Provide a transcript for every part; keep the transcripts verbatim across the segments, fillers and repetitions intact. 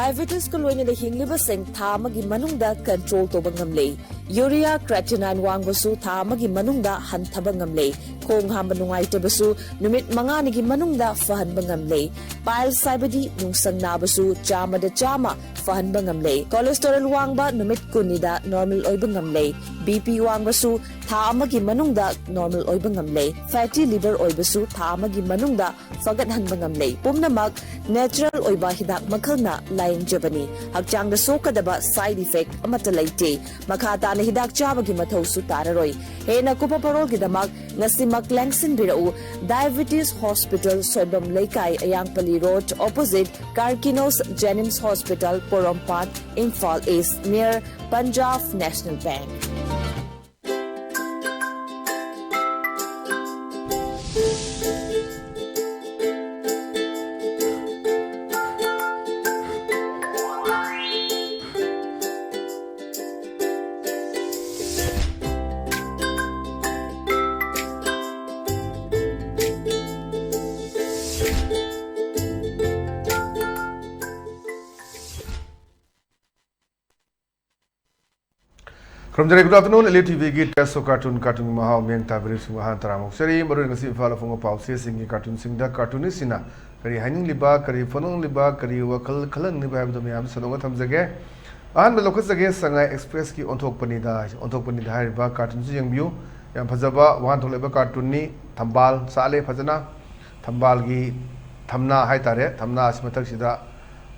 Diabetes ꯀ ꯂꯣꯏꯅꯅ ꯍꯤꯡꯂꯤꯕꯁꯤꯡ ꯊꯥ ꯑꯃꯒꯤ ꯃꯅꯨꯡꯗ control ꯇꯧꯕ ꯉꯝꯂꯦ꯫ Urea creatinine ꯋꯥꯡꯕꯁꯨ ꯊꯥ ꯑꯃꯒꯤ ꯃꯅꯨꯡꯗ ꯍꯟꯊꯕ ꯉꯝꯂꯦ꯫ ꯈꯣꯡ ꯍꯥꯝꯕ ꯅꯨꯡꯉꯥꯏꯇꯕꯁꯨ ꯅꯨꯃꯤꯠ ꯃꯉꯥꯅꯤꯒꯤ ꯃꯅꯨꯡꯗ ꯐꯍꯟꯕ ꯉꯝꯂꯦ꯫ Piles ꯍꯥꯏꯕꯗꯤ ꯅꯨꯡꯁꯪ ꯅꯥꯕꯁꯨ ꯆꯥꯝꯃꯗ ꯆꯥꯝꯃ ꯐꯍꯟꯕ ꯉꯝꯂꯦ꯫ Cholesterol ꯋꯥꯡꯕ ꯅꯨꯃꯤꯠ ꯀꯨꯟꯅꯤꯗ normal ꯑꯣꯏꯕ ꯉꯝꯂꯦ꯫ BP ꯋꯥꯡꯕꯁꯨ ꯊꯥ ꯑꯃꯒꯤ ꯃꯅꯨꯡꯗ normal ꯑꯣꯏꯕ ꯉꯝꯂꯦ꯫ Fatty liver ꯑꯣꯏꯕꯁꯨ ꯊꯥ ꯑꯃꯒꯤ ꯃꯅꯨꯡꯗ ꯐꯒꯠꯍꯟꯕ ꯉꯝꯂꯦ꯫ ꯄꯨꯝꯅꯃꯛ natural ꯑꯣꯏꯕ ꯍꯤꯗꯥꯛ ꯃꯈꯜꯅ ꯂꯥꯌꯦꯡꯖꯕꯅꯤ꯫ ꯍꯛꯆꯥꯡꯗ ꯁꯣꯛꯀꯗꯕ side effect ꯑꯃꯠꯇ ꯂꯩꯇꯦ꯫ ꯃꯈꯥ ꯇꯥꯅ ꯍꯤꯗꯥꯛ ꯆꯥꯕꯒꯤ ꯃꯊꯧꯁꯨ ꯇꯥꯔꯔꯣꯏ꯫ ꯍꯦꯟꯅ ꯀꯨꯞꯄ ꯄꯔꯣꯜꯒꯤꯗꯃꯛ ꯉꯁꯤꯃꯛ ꯂꯦꯡꯁꯤꯟꯕꯤꯔꯛꯎ꯫ Diabetes Hospital, ꯁꯣꯏꯕꯝ ꯂꯩꯀꯥꯏ, ꯑꯌꯥꯡꯄꯜꯂꯤ Road, opposite Karkinos Jenims Hospital, Porompat, Imphal East, near Punjab National Bank. ꯈꯨꯔꯨꯝꯖꯔꯤ꯫ Good afternoon, L A T ꯚꯤꯒꯤ Taste of Cartoon, cartoon ꯒꯤ ꯃꯍꯥꯎ ꯃꯤꯠꯌꯦꯡ ꯇꯥꯕꯤꯔꯤꯕꯁꯤꯡꯕꯨ ꯍꯥꯟꯅ ꯇꯔꯥꯝꯅ ꯑꯣꯛꯆꯔꯤ꯫ ꯃꯔꯨꯑꯣꯏꯅ ꯉꯁꯤ ꯏꯝꯐꯥꯜ ꯐꯣꯡꯕ ꯄꯥꯎꯆꯦꯁꯤꯡꯒꯤ cartoon ꯁꯤꯡꯗ cartoonist ꯁꯤꯡꯅ ꯀꯔꯤ ꯍꯥꯏꯅꯤꯡꯂꯤꯕ, ꯀꯔꯤ ꯐꯣꯡꯗꯣꯛꯅꯤꯡꯂꯤꯕ, ꯀꯔꯤ ꯋꯥꯈꯜ ꯈꯜꯍꯟꯅꯤꯡꯂꯤꯕ ꯍꯥꯏꯕꯗꯨ ꯃꯌꯥꯝ ꯁꯟꯗꯣꯛꯅ ꯊꯝꯖꯒꯦ꯫ ꯑꯍꯥꯟꯕ ꯂꯧꯈꯠꯆꯒꯦ, ꯁꯉꯥꯏ Express ꯀꯤ ꯑꯣꯟꯊꯣꯛꯄꯅꯤꯗ꯫ ꯑꯣꯟꯊꯣꯛꯄꯅꯤꯗ ꯍꯥꯏꯔꯤꯕ cartoon ꯁꯤ ꯌꯦꯡꯕꯤꯌꯨ꯫ ꯌꯥꯝ ꯐꯖꯕ ꯋꯥꯍꯟꯊꯣꯛ ꯂꯩꯕ cartoon ꯅꯤ꯫ ꯊꯝꯕꯥꯜ ꯁꯥꯠꯂꯦ ꯐꯖꯅ꯫ ꯊꯝꯕꯥꯜꯒꯤ ꯊꯝꯅꯥ ꯍꯥꯏꯇꯥꯔꯦ, ꯊꯝꯅꯥ ꯑꯁꯤ ꯃꯊꯛꯁꯤꯗ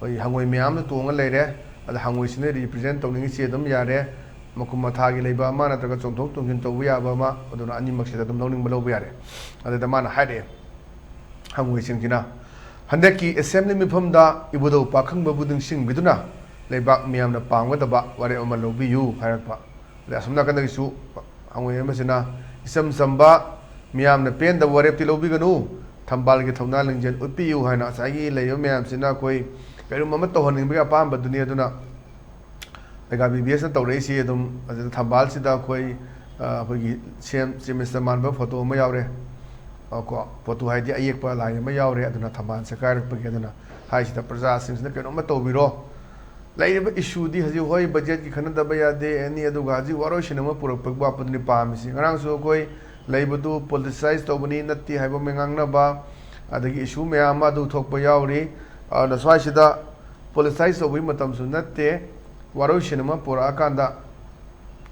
ꯑꯩꯈꯣꯏ ꯍꯪꯉꯣꯏ ꯃꯌꯥꯝ ꯑꯃ ꯇꯣꯡꯉ ꯂꯩꯔꯦ꯫ ꯑꯗ ꯍꯪꯉꯣꯏꯁꯤꯅ represent ꯇꯧꯅꯤꯡꯉꯤꯁꯤ ꯑꯗꯨꯝ ꯌꯥꯔꯦ, ꯃꯈꯨꯝ ꯃꯊꯥꯒꯤ ꯂꯩꯕ ꯑꯃ ꯅꯠꯇ꯭ꯔꯒ ꯆꯣꯡꯊꯣꯛ ꯆꯣꯡꯁꯤꯟ ꯇꯧꯕ ꯌꯥꯕ ꯑꯃ, ꯑꯗꯨꯅ ꯑꯅꯤꯃꯛꯁꯤꯗ ꯑꯗꯨꯝ ꯂꯧꯅꯤꯡꯕ ꯂꯧꯕ ꯌꯥꯔꯦ꯫ ꯑꯗꯨꯗ ꯃꯥꯅ ꯍꯥꯏꯔꯛꯑꯦ, ꯍꯪꯉꯣꯏꯁꯤꯡꯁꯤꯅ, "ꯍꯟꯗꯛꯀꯤ assembly ꯃꯤꯐꯝꯗ ꯏꯕꯨꯙꯧ ꯄꯥꯈꯪꯕꯕꯨ ꯅꯤꯡꯁꯤꯡꯕꯤꯗꯨꯅ ꯂꯩꯕꯥꯛ ꯃꯤꯌꯥꯝꯅ ꯄꯥꯝꯒꯗꯕ ꯋꯥꯔꯦꯞ ꯑꯃ ꯂꯧꯕꯤꯌꯨ" ꯍꯥꯏꯔꯛꯄ꯫ ꯑꯗꯩ ꯑꯁꯣꯝ ꯅꯥꯀꯟꯗꯒꯤꯁꯨ ꯍꯪꯉꯣꯏ ꯑꯃꯁꯤꯅ, "ꯏꯆꯝ ꯆꯝꯕ, ꯃꯤꯌꯥꯝꯅ ꯄꯦꯟꯗꯕ ꯋꯥꯔꯦꯞꯇꯤ ꯂꯧꯕꯤꯒꯅꯨ, ꯊꯝꯕꯥꯜꯒꯤ ꯊꯧꯅꯥ ꯂꯤꯡꯖꯦꯜ ꯎꯠꯄꯤꯌꯨ" ꯍꯥꯏꯅ ꯉꯁꯥꯏꯒꯤ ꯂꯩꯔꯤꯕ ꯃꯌꯥꯝꯁꯤꯅ ꯑꯩꯈꯣꯏ ꯀꯩꯅꯣꯝ ꯑꯃ ꯇꯧꯍꯟꯅꯤꯡꯕꯒꯤ ꯑꯄꯥꯝꯕꯗꯨꯅꯤ꯫ ꯑꯗꯨꯅ ꯑꯩꯒꯥ ꯕꯤ ꯕꯤ ꯑꯦꯁꯅ ꯇꯧꯔꯛꯏꯁꯤ ꯑꯗꯨꯝ ꯑꯗꯨꯗ ꯊꯝꯕꯥꯜꯁꯤꯗ ꯑꯩꯈꯣꯏ, ꯑ, ꯑꯩꯈꯣꯏꯒꯤ ꯁꯦꯝ, ꯆꯦꯝꯁꯇ ꯃꯥꯟꯕ photo ꯑꯃ ꯌꯥꯎꯔꯦ꯫ ꯑ, ꯀꯣ, photo ꯍꯥꯏꯗꯤ ꯑꯌꯦꯛꯄ ꯂꯥꯏ ꯑꯃ ꯌꯥꯎꯔꯦ꯫ ꯑꯗꯨꯅ ꯊꯝꯕꯥꯜ ꯁꯦꯒꯥꯏꯔꯛꯄꯒꯤ, ꯑꯗꯨꯅ ꯁ꯭ꯋꯥꯏꯁꯤꯗ ꯄ꯭ꯔꯖꯥꯁꯤꯡꯁꯤꯅ ꯀꯩꯅꯣꯝꯃ ꯇꯧꯕꯤꯔꯣ꯫ ꯂꯩꯔꯤꯕ ꯏꯁꯨꯗꯤ ꯍꯧꯖꯤꯛ, ꯍꯣꯏ, ꯕꯖꯦꯠꯀꯤ ꯈꯟꯅꯗꯕ ꯌꯥꯗꯦ, ꯑꯦꯅꯤ, ꯑꯗꯨꯒ ꯍꯧꯖꯤꯛ ꯋꯥꯔꯣꯏꯁꯤꯟ ꯑꯃ ꯄꯨꯔꯛꯄꯒꯤ ꯋꯥꯐꯝꯗꯨꯅꯤ ꯄꯥꯝꯃꯤꯁꯤ꯫ ꯉꯔꯥꯡꯁꯨ ꯑꯩꯈꯣꯏ ꯂꯩꯕꯗꯨ ꯄꯣꯂꯤꯇꯤꯁꯥꯏꯁ ꯇꯧꯕꯅꯤ ꯅꯠꯇꯦ ꯍꯥꯏꯕ ꯑꯃ ꯉꯥꯡꯅꯕ, ꯑꯗꯒꯤ ꯏꯁꯨ ꯃꯌꯥꯝ ꯑꯃ ꯑꯗꯨ ꯊꯣꯛꯄ ꯌꯥꯎꯔꯤ꯫ ꯑꯗꯨꯅ ꯁ꯭ꯋꯥꯏꯁꯤꯗ ꯄꯣꯂꯤꯇꯤꯁꯥꯏꯁ ꯇꯧꯕꯒꯤ ꯃꯇꯝꯁꯨ ꯅꯠꯇꯦ꯫ ꯋꯥꯔꯣꯏꯁꯤꯟ ꯑꯃ ꯄꯨꯔꯛꯑꯀꯥꯟꯗ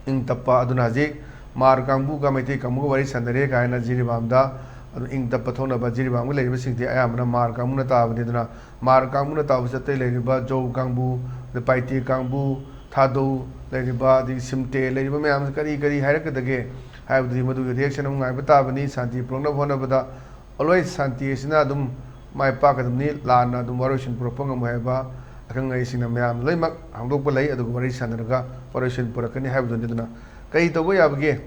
ꯏꯪ ꯇꯞꯄ, ꯑꯗꯨꯅ ꯍꯧꯖꯤꯛ ꯃꯥꯔ ꯀꯥꯡꯕꯨꯒ ꯃꯩꯇꯩ ꯀꯥꯡꯕꯨꯒ ꯋꯥꯔꯤ ꯁꯥꯟꯅꯔꯦ ꯀꯥꯏꯅ ꯖꯤꯔꯤꯕꯥꯝꯗ ꯑꯗꯨꯝ ꯏꯪ ꯇꯞꯄ ꯊꯣꯛꯅꯕ, ꯖꯤꯔꯤꯕꯥꯝꯒꯤ ꯂꯩꯔꯤꯕꯁꯤꯡꯗꯤ ꯑꯌꯥꯝꯕꯅ ꯃꯥꯔ ꯀꯥꯡꯕꯨꯅ ꯇꯥꯕꯅꯤ꯫ ꯑꯗꯨꯅ ꯃꯥꯔ ꯀꯥꯡꯕꯨꯅ ꯇꯥꯕꯁꯤꯗ ꯑꯇꯩ ꯂꯩꯔꯤꯕ ꯖꯧ ꯀꯥꯡꯕꯨ, ꯑꯗꯩ ꯄꯥꯏꯇꯦ ꯀꯥꯡꯕꯨ, ꯊꯥꯗꯧ ꯂꯩꯔꯤꯕ, ꯑꯗꯒꯤ ꯁꯤꯝꯇꯦ ꯂꯩꯔꯤꯕ ꯃꯌꯥꯝꯁꯤ ꯀꯔꯤ ꯀꯔꯤ ꯍꯥꯏꯔꯛꯀꯗꯒꯦ ꯍꯥꯏꯕꯗꯨꯗꯤ ꯃꯗꯨꯒꯤ ꯔꯤꯌꯦꯛꯁꯟ ꯑꯃ ꯉꯥꯏꯕ ꯇꯥꯕꯅꯤ꯫ ꯁꯥꯟꯇꯤ ꯄꯨꯔꯛꯅꯕ ꯍꯣꯠꯅꯕꯗ always ꯁꯥꯟꯇꯤ ꯑꯁꯤꯅ ꯑꯗꯨꯝ ꯃꯥꯏ ꯄꯥꯛꯀꯗꯕꯅꯤ꯫ ꯂꯥꯟꯅ ꯑꯗꯨꯝ ꯋꯥꯔꯣꯏꯁꯤꯟ ꯄꯨꯔꯛꯄ ꯉꯝꯃꯣꯏ ꯍꯥꯏꯕ ꯑꯈꯪ ꯑꯍꯩꯁꯤꯡꯅ ꯃꯌꯥꯝ ꯂꯣꯏꯅꯃꯛ ꯍꯥꯡꯗꯣꯛꯄ ꯂꯩ꯫ ꯑꯗꯨꯒ ꯋꯥꯔꯤ ꯁꯥꯟꯅꯔꯒ ꯋꯥꯔꯣꯏꯁꯤꯟ ꯄꯨꯔꯛꯀꯅꯤ ꯍꯥꯏꯕꯗꯨꯅꯤ꯫ ꯑꯗꯨꯅ ꯀꯔꯤ ꯇꯧꯕ ꯌꯥꯕꯒꯦ?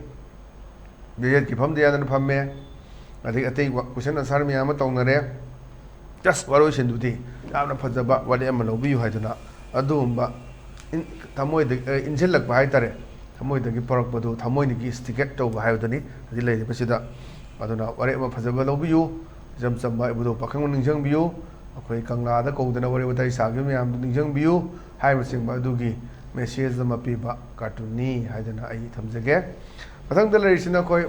ꯕꯖꯦꯠꯀꯤ ꯐꯝꯗ ꯌꯥꯗꯅ ꯐꯝꯃꯦ, ꯑꯗꯒꯤ ꯑꯇꯩ ꯋꯥ-, ꯀꯣꯏꯁꯟ ꯑꯟꯁꯥꯔ ꯃꯌꯥꯝ ꯑꯃ ꯇꯧꯅꯔꯦ꯫ ꯖꯁ ꯋꯥꯔꯣꯏꯁꯤꯟꯗꯨꯗꯤ ꯌꯥꯝꯅ ꯐꯖꯕ ꯋꯥꯔꯦꯞ ꯑꯃ ꯂꯧꯕꯤꯌꯨ ꯍꯥꯏꯗꯨꯅ ꯑꯗꯨꯒꯨꯝꯕ ꯏꯟ-, ꯊꯃꯣꯏꯗ, ꯑꯦ, ꯏꯟꯁꯤꯜꯂꯛꯄ ꯍꯥꯏꯇꯥꯔꯦ꯫ ꯊꯃꯣꯏꯗꯒꯤ ꯐꯥꯎꯔꯛꯄꯗꯨ ꯊꯃꯣꯏꯗꯒꯤ ꯏꯟꯁꯇꯤꯒꯦꯠ ꯇꯧꯕ ꯍꯥꯏꯕꯗꯨꯅꯤ ꯍꯧꯖꯤꯛ ꯂꯩꯔꯤꯕꯁꯤꯗ꯫ ꯑꯗꯨꯅ ꯋꯥꯔꯦꯞ ꯑꯃ ꯐꯖꯕ ꯂꯧꯕꯤꯌꯨ, ꯏꯆꯝ ꯆꯝꯕ ꯏꯕꯨꯙꯧ ꯄꯥꯈꯪꯕ ꯅꯤꯡꯁꯤꯡꯕꯤꯌꯨ, ꯑꯩꯈꯣꯏ ꯀꯪꯂꯥꯗ ꯀꯧꯗꯅ ꯋꯥꯔꯤ ꯋꯥꯇꯥꯏ ꯁꯥꯈꯤꯕ ꯃꯌꯥꯝꯗꯨ ꯅꯤꯡꯁꯤꯡꯕꯤꯌꯨ ꯍꯥꯏꯕꯅꯆꯤꯡꯕ ꯑꯗꯨꯒꯤ ꯃꯦꯁꯦꯖ ꯑꯃ ꯄꯤꯕ ꯀꯥꯔꯇꯨꯟꯅꯤ ꯍꯥꯏꯗꯅ ꯑꯩ ꯊꯝꯖꯒꯦ꯫ ꯃꯊꯪꯗ ꯂꯩꯔꯤꯁꯤꯅ ꯑꯩꯈꯣꯏ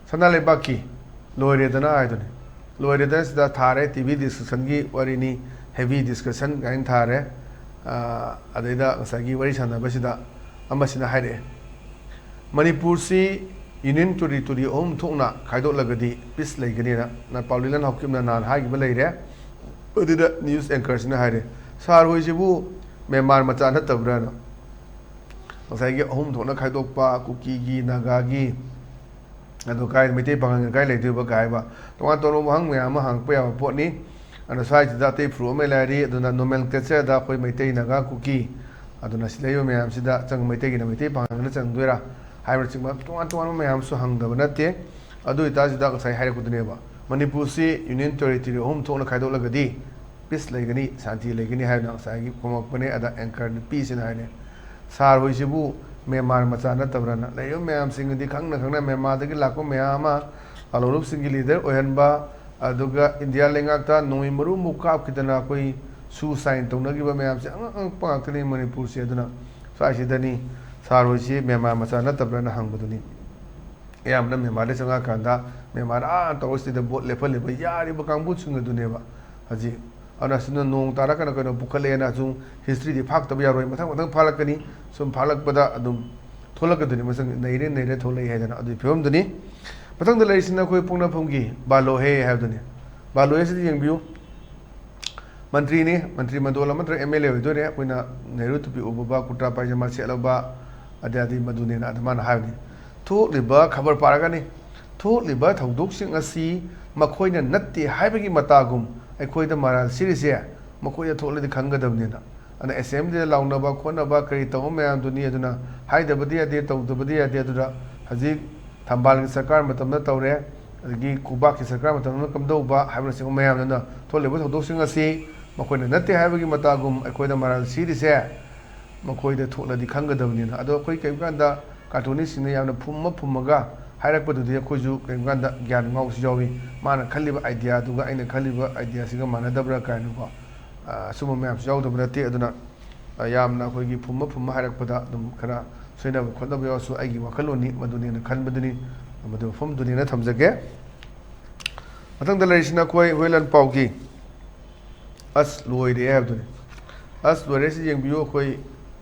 ꯁꯅꯥ ꯂꯩꯕꯥꯛꯀꯤ ꯂꯣꯏꯔꯦꯗꯅ ꯍꯥꯏꯗꯨꯅꯤ꯫ ꯂꯣꯏꯔꯦꯗꯅ ꯁꯤꯗ ꯊꯥꯔꯦ, ꯇꯤ ꯚꯤ ꯗꯤꯁꯀꯁꯟꯒꯤ ꯋꯥꯔꯤꯅꯤ, ꯍꯦꯚꯤ ꯗꯤꯁꯀꯁꯟ ꯀꯥꯏꯅ ꯊꯥꯔꯦ꯫ ꯑꯥ, ꯑꯗꯩꯗ ꯉꯁꯥꯏꯒꯤ ꯋꯥꯔꯤ ꯁꯥꯟꯅꯕꯁꯤꯗ ꯑꯃꯁꯤꯅ ꯍꯥꯏꯔꯛꯑꯦ, ꯃꯅꯤꯄꯨꯔꯁꯤ ꯌꯨꯅꯤꯌꯟ ꯇꯦꯔꯤꯇꯣꯔꯤ ꯑꯍꯨꯝ ꯊꯣꯛꯅ ꯈꯥꯏꯗꯣꯛꯂꯒꯗꯤ ꯄꯤꯁ ꯂꯩꯒꯅꯤꯅ ꯅ ꯄꯥꯎꯂꯤꯂꯟ ꯍꯥꯎꯀꯤꯞꯅ ꯅꯍꯥꯟ ꯍꯥꯏꯈꯤꯕ ꯂꯩꯔꯦ꯫ ꯑꯗꯨꯗ ꯅ꯭ꯌꯨꯁ ꯑꯦꯡꯀꯔꯁꯤꯅ ꯍꯥꯏꯔꯦ, "ꯁꯥꯔ ꯍꯣꯏꯁꯤꯕꯨ ꯃꯦꯟꯃꯥꯔ ꯃꯆꯥ ꯅꯠꯇꯕ꯭ꯔꯥꯅ?" ꯉꯁꯥꯏꯒꯤ ꯑꯍꯨꯝ ꯊꯣꯛꯅ ꯈꯥꯏꯗꯣꯛꯄ, ꯀꯨꯀꯤꯒꯤ, ꯅꯥꯒꯥꯒꯤ, ꯑꯗꯨ ꯀꯥꯏ, ꯃꯩꯇꯩ ꯄꯥꯉꯜꯒ ꯀꯥꯏ ꯂꯩꯗꯣꯏꯕ ꯀꯥꯏ ꯍꯥꯏꯕ ꯇꯣꯉꯥꯟ ꯇꯣꯉꯥꯟꯕ ꯋꯥꯍꯪ ꯃꯌꯥꯝ ꯑꯃ ꯍꯪꯉꯛꯄ ꯌꯥꯕ ꯄꯣꯠꯅꯤ꯫ ꯑꯗꯨꯅ ꯁ꯭ꯋꯥꯏꯁꯤꯗ ꯑꯇꯩ ꯐꯨꯔꯨꯞ ꯑꯃ ꯂꯩꯔꯤ, ꯑꯗꯨꯅ ꯅꯣꯃꯦꯟꯀ꯭ꯂꯦꯆꯔꯗ ꯑꯩꯈꯣꯏ ꯃꯩꯇꯩ, ꯅꯥꯒꯥ, ꯀꯨꯀꯤ, ꯑꯗꯨꯅ ꯁꯤ ꯂꯩꯔꯤꯕ ꯃꯌꯥꯝꯁꯤꯗ ꯆꯪ-, ꯃꯩꯇꯩꯒꯤꯅ ꯃꯩꯇꯩ ꯄꯥꯉꯜꯒꯅ ꯆꯪꯗꯣꯏꯔꯥ ꯍꯥꯏꯕꯅꯆꯤꯡꯕ ꯇꯣꯉꯥꯟ ꯇꯣꯉꯥꯟꯕ ꯃꯌꯥꯝꯁꯨ ꯍꯪꯗꯕ ꯅꯠꯇꯦ꯫ ꯑꯗꯨ ꯑꯣꯏꯇꯥꯔꯁꯤꯗ ꯉꯁꯥꯏ ꯍꯥꯏꯔꯛꯄꯗꯨꯅꯦꯕ, ꯃꯅꯤꯄꯨꯔꯁꯤ ꯌꯨꯅꯤꯌꯟ ꯇꯦꯔꯤꯇꯣꯔꯤ ꯑꯍꯨꯝ ꯊꯣꯛꯅ ꯈꯥꯏꯗꯣꯛꯂꯒꯗꯤ ꯄꯤꯁ ꯂꯩꯒꯅꯤ, ꯁꯥꯟꯇꯤ ꯂꯩꯒꯅꯤ ꯍꯥꯏꯗꯅ ꯉꯁꯥꯏꯒꯤ ꯈꯨꯝꯃꯛꯄꯅꯦ꯫ ꯑꯗ ꯑꯦꯡꯀꯔ ꯅꯨꯄꯤꯁꯤꯅ ꯍꯥꯏꯔꯦ, "ꯁꯥꯔ ꯍꯣꯏꯁꯤꯕꯨ ꯃꯦꯟꯃꯥꯔ ꯃꯆꯥ ꯅꯠꯇꯕ꯭ꯔꯥꯅ?" ꯂꯩꯔꯤꯕ ꯃꯌꯥꯝꯁꯤꯡ ꯑꯗꯤ ꯈꯪꯅ ꯈꯪꯅ ꯃꯦꯟꯃꯥꯔꯗꯒꯤ ꯂꯥꯛꯄ ꯃꯌꯥꯝ ꯑꯃ ꯂꯥꯂꯣꯡꯂꯨꯞꯁꯤꯡꯒꯤ ꯂꯤꯗꯔ ꯑꯣꯏꯍꯟꯕ, ꯑꯗꯨꯒ ꯏꯟꯗꯤꯌꯥ ꯂꯩꯉꯥꯛꯇ ꯅꯣꯡꯃꯩ ꯃꯔꯨ ꯑꯃꯨꯛ ꯀꯥꯞꯈꯤꯗꯅ ꯑꯩꯈꯣꯏ suicide ꯇꯧꯅꯈꯤꯕ ꯃꯌꯥꯝꯁꯦ ꯑꯉꯛ ꯑꯉꯛꯄ ꯉꯥꯛꯇꯅꯤ ꯃꯅꯤꯄꯨꯔꯁꯦ꯫ ꯑꯗꯨꯅ ꯁ꯭ꯋꯥꯏꯁꯤꯗꯅꯤ ꯁꯥꯔ ꯍꯣꯏꯁꯤ ꯃ꯭ꯌꯥꯟꯃꯥꯔ ꯃꯆꯥ ꯅꯠꯇꯕ꯭ꯔꯥꯅ ꯍꯪꯕꯗꯨꯅꯤ꯫ ꯑꯌꯥꯝꯕꯅ ꯃ꯭ꯌꯥꯟꯃꯥꯔꯗ ꯆꯪꯉꯛꯑꯀꯥꯟꯗ ꯃ꯭ꯌꯥꯟꯃꯥꯔ ꯑꯥ ꯇꯧꯔꯁꯤꯗ ꯚꯣꯠ ꯂꯦꯞꯍꯜꯂꯤꯕ ꯌꯥꯔꯤꯕ ꯀꯥꯡꯕꯨꯁꯤꯡ ꯑꯗꯨꯅꯦꯕ꯫ ꯍꯧꯖꯤꯛ ꯑꯗꯨꯅ ꯑꯁꯤꯅ ꯅꯣꯡ ꯇꯥꯔꯒꯅ ꯀꯩꯅꯣ ꯄꯨꯈꯠꯂꯛꯑꯦꯅ ꯁꯨꯝ historyꯗꯤ ꯐꯥꯛꯇꯕ ꯌꯥꯔꯣꯏ꯫ ꯃꯊꯪ ꯃꯊꯪ ꯐꯥꯂꯛꯀꯅꯤ꯫ ꯁꯨꯝ ꯐꯥꯂꯛꯄꯗ ꯑꯗꯨꯝ ꯊꯣꯛꯂꯛꯀꯗꯣꯏꯅꯤ꯫ ꯃꯁꯪ ꯅꯩꯔꯦ ꯅꯩꯔꯦ ꯊꯣꯛꯂꯛꯏ ꯍꯥꯏꯗꯅ ꯑꯗꯨꯒꯤ ꯐꯤꯕꯝꯗꯨꯅꯤ꯫ ꯃꯊꯪꯗ ꯂꯩꯔꯤꯁꯤꯅ ꯑꯩꯈꯣꯏ ꯄꯣꯛꯅꯐꯝꯒꯤ ꯕꯥꯂꯣꯍꯦ ꯍꯥꯏꯕꯗꯨꯅꯤ꯫ ꯕꯥꯂꯣꯍꯦꯁꯤꯗꯤ ꯌꯦꯡꯕꯤꯌꯨ꯫ ꯃꯟꯇ꯭ꯔꯤꯅꯤ, ꯃꯟꯇ꯭ꯔꯤ ꯃꯟꯗꯣꯜ ꯑꯃ ꯅꯠꯇ꯭ꯔꯒ MLA ꯑꯣꯏꯗꯣꯏꯅꯦ꯫ ꯑꯩꯈꯣꯏꯅ ꯅꯦꯍꯔꯨ ꯇꯨꯄꯤ ꯎꯞꯄꯕ, ꯀꯨꯔꯇꯥ ꯄꯥꯏꯖꯃꯥ ꯁꯦꯠꯂꯕ, ꯑꯗꯩ ꯑꯗꯩ ꯃꯗꯨꯅꯦꯅ ꯑꯗ ꯃꯥꯅ ꯍꯥꯏꯕꯅꯤ꯫ ꯊꯣꯛꯂꯤꯕ ꯈꯕꯔ ꯄꯥꯔꯒꯅꯤ꯫ ꯊꯣꯛꯂꯤꯕ ꯊꯧꯗꯣꯛꯁꯤꯡ ꯑꯁꯤ ꯃꯈꯣꯏꯅ ꯅꯠꯇꯦ ꯍꯥꯏꯕꯒꯤ ꯃꯇꯥꯒꯨꯝ ꯑꯩꯈꯣꯏꯗ ꯃꯔꯥꯜ ꯁꯤꯔꯤꯁꯦ ꯃꯈꯣꯏꯗ ꯊꯣꯛꯂꯗꯤ ꯈꯪꯒꯗꯕꯅꯤꯅ꯫ ꯑꯗꯨꯅ assemblyꯗ ꯂꯥꯎꯅꯕ ꯈꯣꯠꯅꯕ ꯀꯔꯤ ꯇꯧꯕ ꯃꯌꯥꯝꯗꯨꯅꯤ꯫ ꯑꯗꯨꯅ ꯍꯥꯏꯗꯕꯗꯤ ꯌꯥꯗꯦ, ꯇꯧꯗꯕꯗꯤ ꯌꯥꯗꯦ꯫ ꯑꯗꯨꯗ ꯍꯧꯖꯤꯛ ꯊꯝꯕꯥꯜꯒꯤ ꯁꯔꯀꯥꯔ ꯃꯇꯝꯗ ꯇꯧꯔꯦ, ꯑꯗꯒꯤ ꯈꯨꯕꯥꯛꯀꯤ ꯁꯔꯀꯥꯔ ꯃꯇꯝꯗ ꯀꯝꯗꯧꯕ ꯍꯥꯏꯕꯅꯆꯤꯡꯕ ꯃꯌꯥꯝꯗꯨꯅ ꯊꯣꯛꯂꯤꯕ ꯊꯧꯗꯣꯛꯁꯤꯡ ꯑꯁꯤ ꯃꯈꯣꯏꯅ ꯅꯠꯇꯦ ꯍꯥꯏꯕꯒꯤ ꯃꯇꯥꯒꯨꯝ ꯑꯩꯈꯣꯏꯗ ꯃꯔꯥꯜ ꯁꯤꯔꯤꯁꯦ ꯃꯈꯣꯏꯗ ꯊꯣꯛꯂꯗꯤ ꯈꯪꯒꯗꯕꯅꯤꯅ꯫ ꯑꯗꯣ ꯑꯩꯈꯣꯏ ꯀꯔꯤꯒꯨꯝꯕ ꯀꯥꯟꯗ cartoonistꯁꯤꯡꯅ ꯌꯥꯝꯅ ꯐꯨꯝꯃ ꯐꯨꯝꯃꯒ ꯍꯥꯏꯔꯛꯄꯗꯨꯗꯤ ꯑꯩꯈꯣꯏꯁꯨ ꯀꯔꯤꯒꯨꯝꯕ ꯀꯥꯟꯗ ꯒ꯭ꯌꯥꯟ ꯉꯥꯎꯕꯁꯨ ꯌꯥꯎꯏ꯫ ꯃꯥꯅ ꯈꯜꯂꯤꯕ ideaꯗꯨꯒ ꯑꯩꯅ ꯈꯜꯂꯤꯕ ideaꯁꯤꯒ ꯃꯥꯟꯅꯗꯕ꯭ꯔꯥ ꯀꯥꯏꯅꯀꯣ꯫ ꯑ, ꯑꯁꯨꯝꯕ ꯃꯌꯥꯝꯁꯨ ꯌꯥꯎꯗꯕ ꯅꯠꯇꯦ꯫ ꯑꯗꯨꯅ, ꯑ, ꯌꯥꯝꯅ ꯑꯩꯈꯣꯏꯒꯤ ꯐꯨꯝꯃ ꯐꯨꯝꯃ ꯍꯥꯏꯔꯛꯄꯗ ꯑꯗꯨꯝ ꯈꯔ ꯁꯣꯏꯅꯕ ꯈꯣꯠꯅꯕ ꯌꯥꯎꯔꯁꯨ ꯑꯩꯒꯤ ꯋꯥꯈꯜꯂꯣꯟꯅꯤ, ꯃꯗꯨꯅꯦꯅ ꯈꯟꯕꯗꯨꯅꯤ, ꯃꯗꯨ ꯃꯐꯝꯗꯨꯅꯦꯅ ꯊꯝꯖꯒꯦ꯫ ꯃꯊꯪꯗ ꯂꯩꯔꯤꯁꯤꯅ ꯑꯩꯈꯣꯏ ꯍꯨꯏꯂꯟ ꯄꯥꯎꯒꯤ ꯑꯁ ꯂꯣꯏꯔꯦ ꯍꯥꯏꯕꯗꯨꯅꯤ꯫ ꯑꯁ ꯂꯣꯏꯔꯦ ꯁꯤ ꯌꯦꯡꯕꯤꯌꯨ꯫ ꯑꯩꯈꯣꯏ,